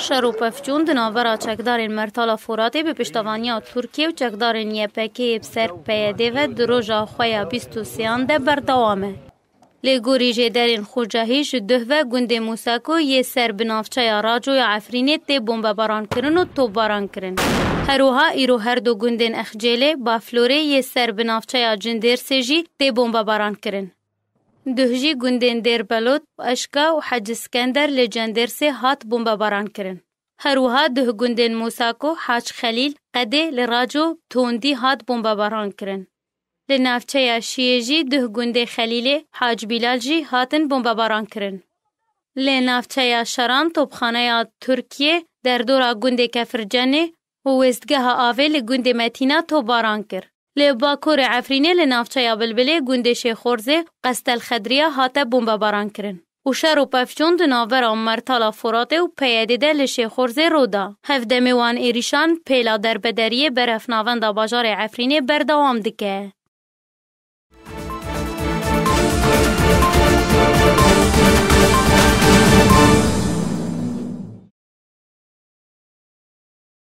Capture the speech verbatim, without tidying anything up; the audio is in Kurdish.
Şer û pevçûn di navbera çekdarên Mertala Foratê bi piştevaniya Tirkiye û çekdarên Y P K'ê bi ser P Y D ve di roja xwe ya bîst û sêyan de berdewam e. Lê gorî jêderên xwecehî ji duh ve gundê Mûseko yê ser bi navçeya Raco ya Efrînê tê bombebaran kirin û topbaran kirin. Her wiha îro her du gundên Excêlê, Baflorê yê ser bi navçeya Cindêrsê jî tê bombebaran kirin. Duh jî gundên Dêrbelot, Eşka û Hec Skender li Cindêrsê hat bombebaran kirin. Her wiha duh gundên Mûsako, Hac Xelîl, Qedê li Raco tondî hat bombebaran kirin. Li navçeya Şiyê jî duh gundê Xelîlê, Hac Bîlal jî hatin bombebaran kirin. Li navçeya Şeran topxaneya Tirkiyê derdora gundê Kefircenê û wêstgeha avê li gundê Metîna topbaran kir. Li bakurê Efrînê li navçeya Bilbilê gundê Şêxorzê, Qestel Xedriya hate bombebaran kirin. Û şer û pevçûn di navbera Mertala Foratê û P Y D de li Şêxorzê rû da. Hevdemê wan êrîşan pêla derbederiyê beref navenda bajarê Efrînê berdewam dike.